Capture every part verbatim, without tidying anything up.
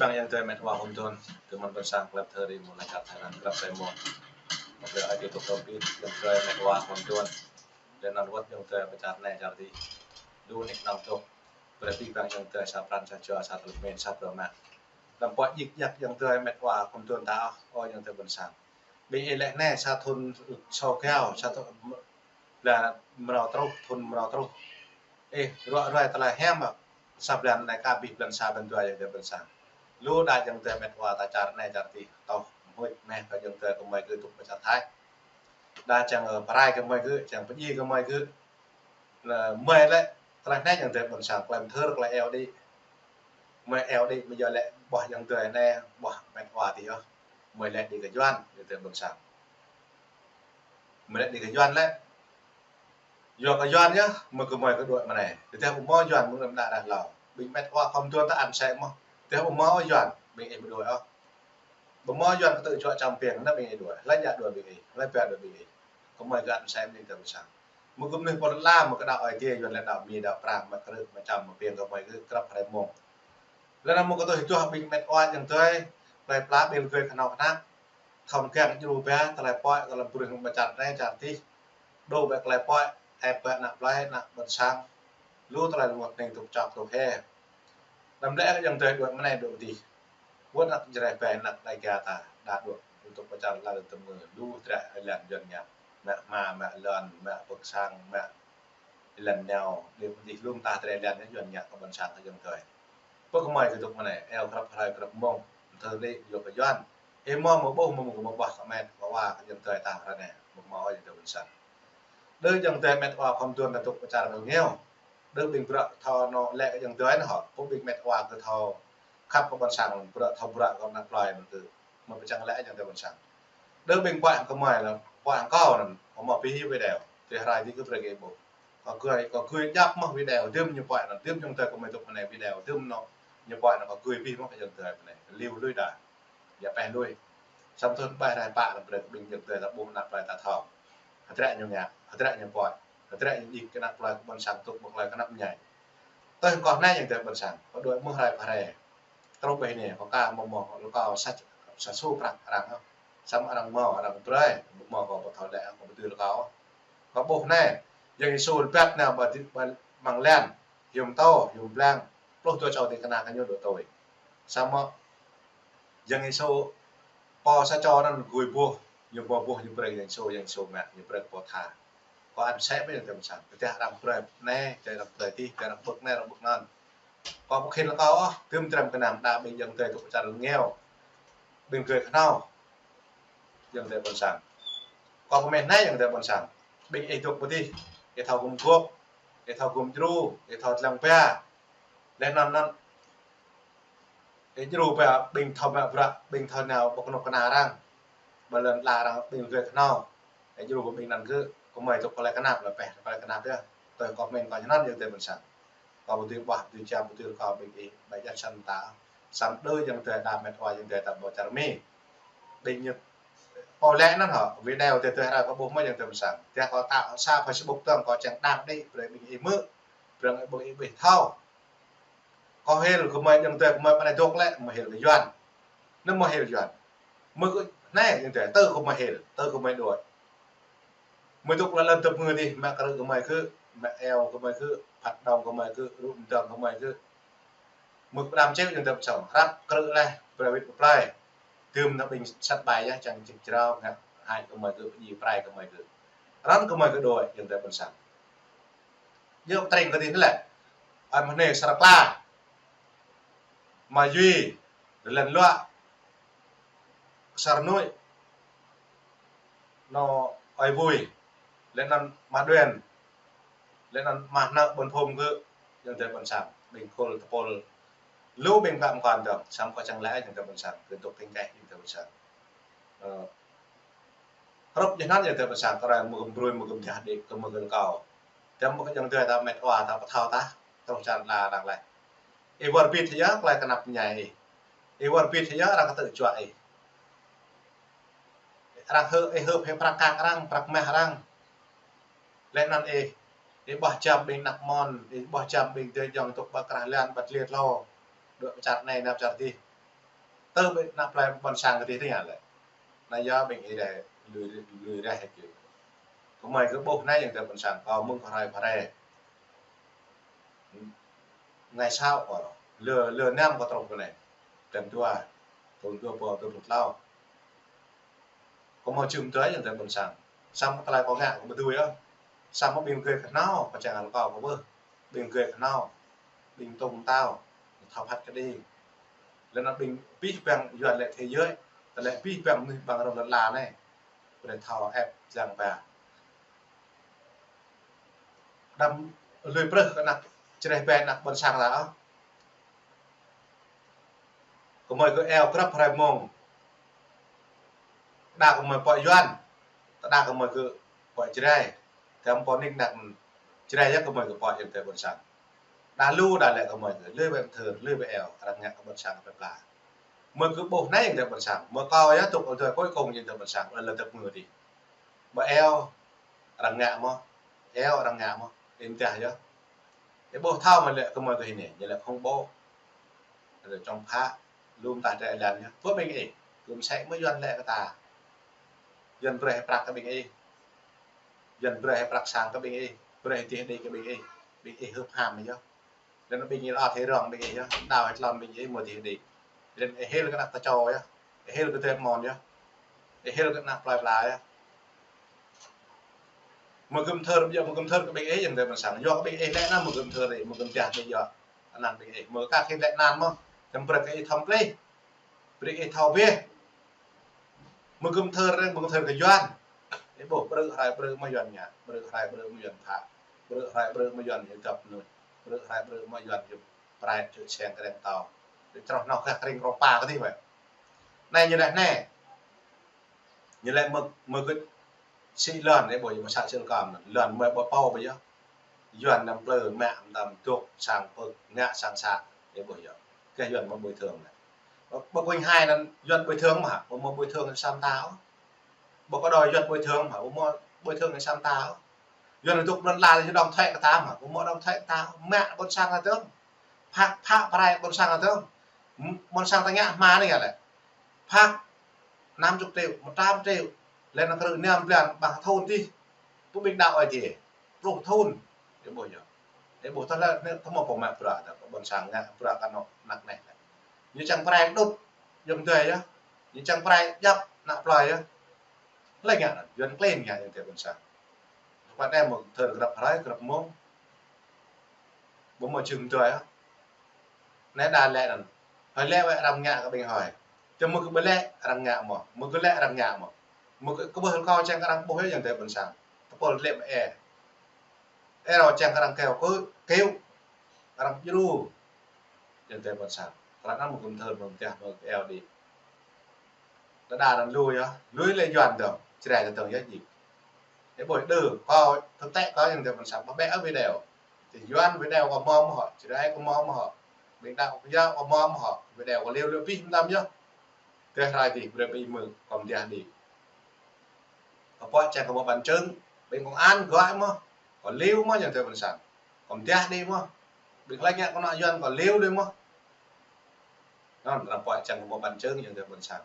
Ƀing ayŏng adơi met wa khŏm tŭ, tơ mơ̆n ƀôn sang klep thơ ri mơ̆ng lĕ čar Thái Lan krăp rai mơ̆n. Mơ̆ng lĕ ai kơ tŭk tơm pit ayŏng adơi met wa khŏm tŭ. Lĕ anŭn wơ̆t ayŏng adơi pơ čar anai čar adih. Lu nik nong tŭk. Brơi ƀing ayŏng adơi sa pran sa jua sa tơlơi mĭn sa brơi mă. Lăm pŏk djik djak ayŏng adơi met wa khŏm tŭ ta ôh, ơ ayŏng adơi ƀôn sang. Ƀing ih lĕ anai sa thŭn sa rơgao, sa thŭn blan mrâo truh, thŭn mrâo truh. Ih ruă ruai tơlơi hiam ƀă. Sa blan anai kơ abih blan sa blan dua ayŏng adơi ƀôn sang. Lu đa ayŏng adơi met wa ta čar anai čar adih, tŏh mơhuč meh kơ ayŏng adơi kơmơi gơ̆ tŭk pơ čar Thái. Đa čang, ơ, pơrai kơmơi gơ̆, čang pơdjai kơmơi gơ̆. Lĕ mơi lĕ, tơlơi anai ayŏng adơi ƀôn sang, klem thơ tơlơi eo đĭ. Mơi eo đĭ, mơi yua lĕ ƀuh ayŏng adơi anai, ƀuh met wa adih yơh. Mơi lĕ đĭ kơ Yuan, ayŏng adơi ƀôn sang. Mơi lĕ đĭ kơ Yuan lĕ. Yua kơ Yuan yơh, mơi kơmơi kơ đuaĭ mơ̆ng anai. Tơdah ƀu hmâo Yuan mơ̆ng đưm đă đah hlâo. Ƀing met wa khŏm tŭ ta ăn sĕ mơ̆n. Tơdah ƀu hmâo Yuan, ƀing ih ƀu đuaĭ ôh. Ƀu hmâo Yuan kơ tơ̆ čuă čăm piêng, anŭn ƀing ih đuaĭ. Hlơi djă đuaĭ ƀing ih, hlơi pia đuaĭ ƀing ih. Kơmơi gơ̆ ăn sĕ mơ̆n ayŏng adơi ƀôn sang. Mơi kơ mơnuih pô lăp mơ̆ kơ đaŏ Ơi Adai Yuan lĕ đaŏ Mi đaŏ Prang mă krư̆ mă čăm mă piêng kơmơi gơ̆ krăp rai mơ̆n. Lĕ anŭn mơ̆ kơ tui tuh ƀing met wa ayŏng adơi, plơi pla ƀing gơ̆ kơnâo kơnăk. Khŏm kiăng djru ba, tơlơi pơhiăp, tơlơi bruă hăng ƀă čar anai čar adih. Đu ba tơlơi pơhiăp, ĕp ba ană plơi, ană ƀôn sang. Lu tơlơi rơngot hning tŭk čŏk tŭk hĕ. Đăm lĕ ayŏng adơi đuaĭ mơ̆ng anai đuaĭ adih. Wơ̆t ană Jrai ba ană Đêga ta, đa đuaĭ tŭk pơ čar lŏn tơmơ̆, lu hơdră ih lăng Yuan ngă. Mă hma, mă lŏn, mă pơ̆k sang, mă ih lăng nao, đuaĭ adih lu mơta hơdră ih lăng Yuan ngă kơ ƀôn sang kơ ayŏng adơi. Pơ kơmơi gơ̆ tŭk mơ̆ng anai, eo krăp hrơi krăp mông, thơ đĭ yua kơ Yuan. Ih mơ̆ mơ̆ ƀuh mơ̆ mơ̆ kơ mơ̆ ƀuh kơ met wa wa kơ ayŏng adơi ta ră anai, mơ̆ mơ̆ ơi ayŏng adơi ƀôn sang. Đơ ayŏng adơi met wa khŏm tŭ ta tŭk pơ čar kơ ngiao. Đơ ƀing bruă thâo anŏ lĕ kơ ayŏng adơi anai hŏ, pô ƀing met wa kơ thâo khăp kơ ƀôn sang, bruă thâo bruă kơ ană plơi mơ̆n kơ. Mơ̆ pơčang lĕ ayŏng adơi ƀôn sang. Đơ ƀing pơhiăp kơmơi lĕ, pơhiăp kâo anŭn, kơ mơ̆ pơhiăp video. Tui hrơi adih kơ brơi kơ ih ƀuh. Kơ gơ̆, kơ gơ̆ djăp mơ̆ video, dưm ñu pơhiăp anŭn, dưm ayŏng adơi kơmơi tŭk mơ̆ng anai video, dưm anŏ ñu pơhiăp anŭn kơ gơ̆ abih mơ̆ kơ ayŏng adơi mơ̆ng anai. Liu lui đa. Djăp pĕ lui. Samơ̆ thŭn ƀai rai pă anŭn brơi kơ ƀing ayŏng adơi ta ƀuh ană plơi ta thâo. Hơdră ñu ngă, hơdră ñu pơhiăp, hơdră ñu djik kơ ană plơi kơ ƀôn sang tŭk ƀơi tơlơi kơnăp mơñai. Tơl kơ anai ayŏng adơi ƀôn sang, kơ đuaĭ mơ̆ hrơi pơhrơi. Truh ƀơi anai, kơ ka mơ̆ mơ̆, lu kâo sa, sa su prăk arăng, samơ̆ arăng mơ̆, arăng brơi, mơ̆ mơ̆ kâo ƀu thâo lĕ, kâo ƀu tui lu kâo. Kâo ƀuh anai, Yang Yêsu lơbăt nao ƀơi, ƀơi amăng lăn, hiư̆m tô, hiư̆m blang, pluh dua čô ding kơna kơ ñu đuaĭ tui. Samơ̆ Yang Yêsu pô sa čô anŭn gui ƀuh, ñu ƀuh ƀuh, ñu brơi Yang Yêsu, Yang Yêsu mă, ñu brơi pô tha. Kâo ăn sĕ ƀơi ayŏng adơi ƀôn sang. Tơdah arăng brơi anai, tơdah arăng brơi adih, tơdah arăng pơ̆k anai, arăng pơ̆k anŭn. Kâo ƀu khĭn lu kâo ôh, dưm trem kơnăm đa ƀing ayŏng adơi tŭk pơ čar ngiao. Ƀing gơ̆ kơnâo. Ayŏng adơi ƀôn sang. Kâo pơmĭn anai ayŏng adơi ƀôn sang. Ƀing ih tŭk pơ adih, ih thâo gum gŏp, ih thâo gum djru, ih thâo dlăng ba. Lĕ anŭn anŭn. Ih djru ba ƀing thâo mă bruă, ƀing thâo nao ƀơi kơnuk kơna arăng. Ƀơi lŏn ala arăng ƀing gơ̆ kơnâo. Ih djru ba ƀing anŭn gơ̆, kơmơi tŭk tơlơi kơnăp lĕ pĕ, tơlơi kơnăp yơh. Tui kâo pơmĭn kâo anŭn ayŏng adơi ƀôn sang. Kâo ƀu dưi ƀuh, dưi čăm, ƀu dưi rơkâo ƀing ih, ƀai jăn săn ta. Samơ̆ đơ ayŏng adơi đa met wa ayŏng adơi ta ƀơi čar Mi. Ƀing ñu pô lĕ anŭn hŏ, video tui tui hrơi kâo ƀuh mơ̆ ayŏng adơi ƀôn sang. Tơdah kâo ta sa Facebook tơ̆ng kâo čang đăng đĭ, brơi ƀing ih hmư̆, brơi ƀing ih ƀuh thâo. Kâo hil kơ mơi ayŏng adơi kơ mơi pơ anai dŏ lĕ, mơi hil kơ Yuan. Anŭn mơi hil Yuan. Mơi kơ anai ayŏng adơi, tơ kơ mơi hil, tơ kơ mơi đuaĭ. Mơi dŏ lĕ lŏn tơmơ̆ adih, mă krư̆ kơ mơi gơ̆, mă eo kơ mơi gơ̆, phat đŏng kơ mơi gơ̆, rŭ mơdơ̆ng kơ mơi gơ̆. Mơi pơđăm čeo ayŏng adơi ƀôn sang, răp krư̆ leh, brơi wĭt pơ plơi. Dưm ană ƀing sat ƀai yơh, čang čik jrao, ngă hại kơ mơi gơ̆, pơdjai pơrai kơ mơi gơ̆. Răn kơ mơi gơ̆ đuaĭ ayŏng adơi ƀôn sang. Yua tring kơ adih lĕ. Ơi mơ̆ anai Sar Kla. Ma Yui, Rơlen Luă, Sar Nuih, anŏ Ơi Vui, lĕ anŭn Ma Đuên, lĕ anŭn mah nao ƀôn phôm gơ̆, ayŏng adơi ƀôn sang, ƀing khul tơpul. Lu ƀing pă mơkŏn dơ̆ng, samơ̆ kâo čang lĕ ayŏng adơi ƀôn sang, kơ tŭk tĭng keh ayŏng adơi ƀôn sang. Ơ, Hrup djơ̆ anŭn ayŏng adơi ƀôn sang, kơ rai mơ̆ gơ̆m brơi, mơ̆ gơ̆m jah đĭ, kơ mơ̆ gơ̆m kâo. Tơm mơ̆ kơ ayŏng adơi ta met wa ta pơthâo ta, truh čar la arăng laĭ. Ih wơr bĭt hơyơ tơlơi kơnăp mơñai ih. Ih wơr bĭt hơyơ arăng kơtư̆ juă ih. Arăng hơ, ih hơ phe prăk kăk arăng, prăk mah arăng. Lĕ anŭn ih, ih ƀuh čăm ƀing ană mơ̆n, ih ƀuh čăm ƀing adơi ayŏng tŭk ƀơi krah lăn, ƀơi tơlơi tlô. Đuaĭ pơ čar anai, nao pơ čar adih. Tơ ƀing ană plơi ƀôn sang kơ tih tih lĕ. Anai yơh ƀing ih rai, lui, lui rai hĕ kơ. Gơmơi kơ ƀuh anai ayŏng adơi ƀôn sang, kâo mơ̆ng kơ hrơi pha rai. Ngày sau kâo, lơ, lơ năm kâo truh kơ anai. Tơm dua, thun dua rơbâo dua pluh klâo. Gơmơi čum tui ayŏng adơi ƀôn sang. Samơ̆ tơlơi kâo ngă kâo ƀu dưi ôh. Samơ̆ ƀing gơ̆ kơhnâo, kâo čang hăng kâo kơ ƀuh. Ƀing gơ̆ kơhnâo. Ƀing tŭng tao. Thâo phat kơđi. Lĕ anŭn ƀing abih bang Yuan lĕ thế giới. Tơlơi abih bang mơnuih ƀơi rŏng lŏn ala anai. Brơi thâo ĕp jang ba. Đăm lui prơh kơ ană Jrai ƀing ană ƀôn sang ta ôh. Gơmơi kơ eo grăp hrơi mông. Đa gơmơi pơ Yuan. Đa gơmơi kơ pơ Jrai. Tơm pơ nik ană Jrai yơh gơmơi kơ pơ ayŏng adơi ƀôn sang. Đa lu đa lĕ gơmơi kơ lui ƀing thơ, lui ƀing eo, arăng ngă kơ ƀôn sang kơ pla. Gơmơi kơ ƀuh anai ayŏng adơi ƀôn sang. Gơmơi kâo yơh tŭk ayŏng adơi cuối cùng ayŏng adơi ƀôn sang. Ơ lơ tơk mơ tih. Ƀing eo, arăng ngă mơ̆. Eo, arăng ngă mơ̆. Im tah yơh. Ih ƀuh thâo mơ̆ lĕ gơmơi kơ hĭ anai, ñu lĕ khŏng ƀô̆. Lĕ čŏng phă, lŏm tah tơlơi lăn yơh. Pơ ƀing ih, gơ̆ mơsĕ mơ̆ Yuan lĕ kơ ta. Yuan brơi hĭ prăk kơ ƀing ih. Yuan brơi hĭ prăk sang kơ ƀing ih. Brơi hĭ tih đĭ kơ ƀing ih. Ƀing ih hưp ham yơh. Lĕ anŭn ƀing ih lŏ ăt hĭ rŏng ƀing ih yơh. Đaŏ hĭ tlôn ƀing ih mơ̆ tih đĭ. Lĕ anŭn ih hil kơ ană ta čô yơh. Ih hil kơ tơp mon yơh. Ih hil kơ ană plơi pla yơh. Mơ̆ gơ̆m thơr, ƀiă mơ̆ gơ̆m thơr kơ ƀing ih ayŏng adơi ƀôn sang. Yua kơ ƀing ih lĕ anŭn mơ̆ gơ̆m thơr ih, mơ̆ gơ̆m tah ƀing yơh. Anăn ƀing ih, mơ̆ kah khĭn lĕ anăn mơ̆. Tơm brơi kơ ih thâo plih. Brơi ih thâo ƀiă. Mơ̆ gơ̆m thơr ih, mơ̆ gơ̆m thơr kơ Yuan. Ih ƀuh, brơi hrơi brơi mơ̆ Yuan ngă. Brơi hrơi brơi mơ̆ Yuan phă. Brơi hrơi brơi mơ̆ Yuan yơh găp mơnuih. Brơi hrơi brơi mơ̆ Yuan yơh prai čư̆ čeng kơreng tâo. Ih čroh nao kơ kơring krô pa kơ tih wơ̆t. Anai ñu lĕ anai. Ñu lĕ mơ̆, mơ̆ gơ̆ sĭ lŏn, ih ƀuh yơh mơ̆ sa sĭ lŏn. Lŏn mơ̆ ƀu pô ƀu yơh. Yuan anăm plư mă mơtam dŏ sang pơ̆k, ngă sang sa, ih ƀuh yơh. Kơ Yuan mơ̆ bồi thường lĕ. Ƀu, ƀu Quỳnh Hai anŭn Yuan bồi thường mơ̆ hă, ƀu mơ̆ bồi thường sang ta ôh. Ƀu kơ đòi Yuan bồi thường mơ̆ hă, ƀu mơ̆ bồi thường sang ta ôh. Yuan dŏ lŏn la ñu đóng thuế kơ ta mơ̆ hă, ƀu mơ̆ đóng thuế kơ ta ôh. Mă ƀôn sang ta tơm. Phă, phă prai ƀôn sang ta tơm. Ƀôn sang ta ngă hma anai yơh lĕ. Phă năm chục triệu, một trăm triệu. Lĕ anŭn krư̆ năm blan ƀăng thun tih. Pơ ƀing đaŏ Ơi Adai. Pluh thun. Ih ƀuh yơh. Ih ƀuh tơlơi anai tơmŏ pơmă bruă ta, ƀôn sang ngă bruă kơ anŏ anăk anai. Ñu čang prai đŭt ayŏng adơi yơh. Ñu čang prai djăp ană plơi yơh. Lĕ ngă anŭn, Yuan klin ngă ayŏng adơi ƀôn sang. Lơ̆m anai mơ̆ thơr grăp hrơi, grăp mông. Ƀu mơ̆ čum tui ôh. Anai đa lĕ anŭn. Hơi lĕ wơ̆t arăng ngă kơ ƀing hơi. Tơm mơ̆ kơ ƀu lĕ arăng ngă mơ̆. Mơ̆ kơ lĕ arăng ngă mơ̆. Mơ̆ kơ, kơ ƀuh kâo čang kơ arăng ƀuh yơh ayŏng adơi ƀôn sang. Tơpul lĕ mơ̆ ê. Ê rô čang kơ arăng keo kơ, keo. Arăng djru. Ayŏng adơi ƀôn sang. Kơ anŭn mơ̆ gơ̆m thơr mơ̆ tah mơ̆ eo đĭ. Đa đa anŭn lui yơh, lui lĕ Yuan dơ̆ng, Jrai dơ̆ng yơh jing. Ih ƀuh đơ, kâo thực tế kâo ayŏng adơi ƀôn sang, ƀă ƀĕ ôh video. Tơ Yuan video kâo mơ̆ mơ̆ hŏ, Jrai kâo mơ̆ mơ̆ hŏ. Ƀing đaŏ kâo yơh kâo mơ̆ mơ̆ hŏ, video kâo liu liu abih mơtam yơh. Tơ hrơi tih brơi ƀing mơ̆ kâo mơdah đĭ. Kâo pơčeh kâo mơ̆ bằng chứng, ƀing công an gơ̆ mơ̆, kâo liu mơ̆ ayŏng adơi ƀôn sang. Kâo mơdah đĭ mơ̆. Ƀing laĭ ngă kơ ană Yuan kâo liu đĭ mơ̆. Anŭn arăng pơčeh kâo mơ̆ bằng chứng ayŏng adơi ƀôn sang.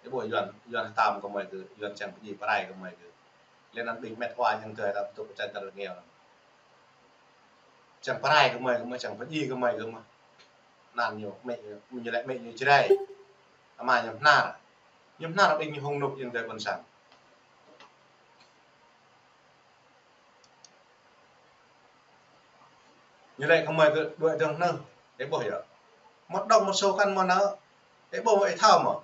Ih ƀuh Yuan, Yuan hơtăm kơ gơmơi kơ, Yuan čang pơdjai prai kơ gơmơi kơ. Lĕ anŭn ƀing mĕt wa ayŏng adơi ta pơtŭk pơčanh ta rơngiao anŭn. Čang prai kơ gơmơi, gơmơi čang pơdjai kơ gơmơi kơ mơ̆. Anŭn ñu mĕ, ñu lĕ mĕ ñu Jrai. Ama ñu Bơhnar. Ñu Bơhnar ƀing ñu hŭng nŭk ayŏng adơi ƀôn sang. Ñu lĕ kơ gơmơi kơ đuaĭ dơ̆ng anŭn, ih ƀuh yơh. Một đồng một số căn mơ̆ anŭn, ih ƀuh ih thâo mơ̆.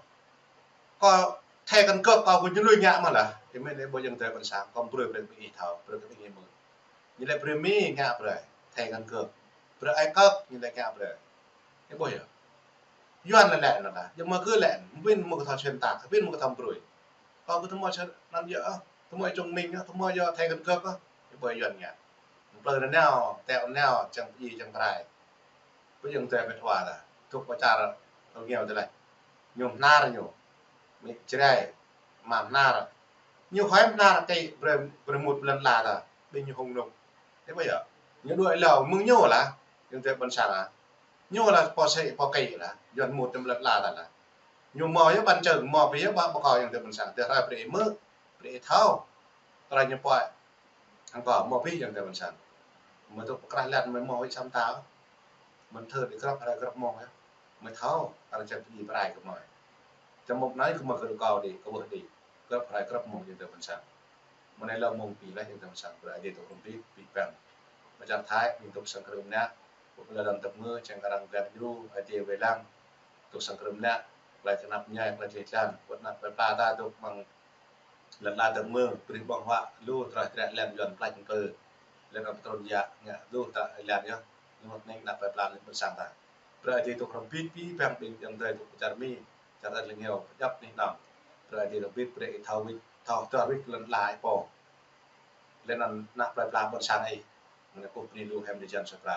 Kâo thẻ căn cước kâo kơ ñu lui ngă mơ̆ lah. Ih mĭn ih ƀuh ayŏng adơi ƀôn sang, kâo brơi brơi ƀing ih thâo, brơi kơ ƀing ih mơ̆. Ñu lĕ brơi Mi ngă brơi, thẻ căn cước. Brơi ai cước, ñu lĕ ngă brơi. Ih ƀuh yơh. Yuan lĕ lĕ anŭn lah. Yua mơ̆ kơ lĕ, ƀing mơ̆ kơ thâo xuyên tạc, ƀing mơ̆ kơ thâo brơi. Kâo kơ tơmơi čơ anŭn yơh, tơmơi čong mĭn yơh, tơmơi yơh thẻ căn cước yơh. Ih ƀuh Yuan ngă. Plơi anai nao, teo anai nao, čang pơdjai čang prai. Ƀu ayŏng adơi mĕt wa ta. Tŭk pơčar rơngiao tơlơi. Ñu Bơhnar ñu. Mĕ Jrai. Ama Bơhnar. Ñu hơi Bơhnar kơ brơi, brơi mŭt pơ lŏn ala ta. Ƀing ñu hŭng nŭk. Ih ƀuh yơh. Ñu đuaĭ hlâo mơ̆ng ñu lah. Ayŏng adơi ƀôn sang ah. Ñu lah pô sĕ, pô kĕ lah, Yuan mŭt tơm lăt la ta lah. Ñu mơ̆ yơh ƀăn čơ̆ng, mơ̆ pĭ yơh ƀă ƀă kâo yang tơ ƀôn sang, tơ hrơi brơi mơ̆, brơi thâo. Tơlơi ñu pơai. Hăng kâo mơ̆ pĭ yang tơ ƀôn sang. Mơ̆ tŭ pơkrah lăt mơ̆ mơ̆ wĭ sam ta. Mơ̆ thơ đi grăp hrơi grăp mơ̆ yơh. Mơ̆ thâo, tơlơi čơ̆ pĭ prai kơ mơ̆. Čăm mŭk nai kơ mơ̆ kơ kâo đi, kơ wơh đi. Grăp hrơi grăp mơ̆ yang tơ ƀôn sang. Mơ̆ nai lơ mơ̆ pĭ lah yang tơ ƀôn sang, brơi Ơi Adai tŭ hrŏm pĭ, pĭ păng. Mơ̆ čar Thái, ƀing tŭ sang krưm nă, ƀu lơ lăn tơp ngơ, čang kơ arăng glăt djru, Ơi Adai wai lăng, tŭ sang krưm nă, klai kơnăp ñai, klai čih čan, wơ̆t nă plơi pla ta tŭ mơ̆ng lăn la tơm mơ̆, brơi ƀơ̆ng huă, lu trah trah lăn Yuan plăč pơ. Lăn pơtrun yă, ngă lu ta lăn yơh, lu mơ̆t nĕng nă plơi pla lăn ƀôn sang ta. Brơi Ơi Adai tŭ hrŏm pĭ, pĭ păng ƀing yang tơ tŭ čar Mi, čar ăt leng yơh, pơdjăp nĕng nong. Brơi Ơi Adai tŭ pĭ, brơi thâo wĭt, thâo tơr wĭt lăn la ih pô. Lăn nă plơi pla ƀôn sang ih. Mơ̆ nai kơ bơni lu hăm đi jan sơpra.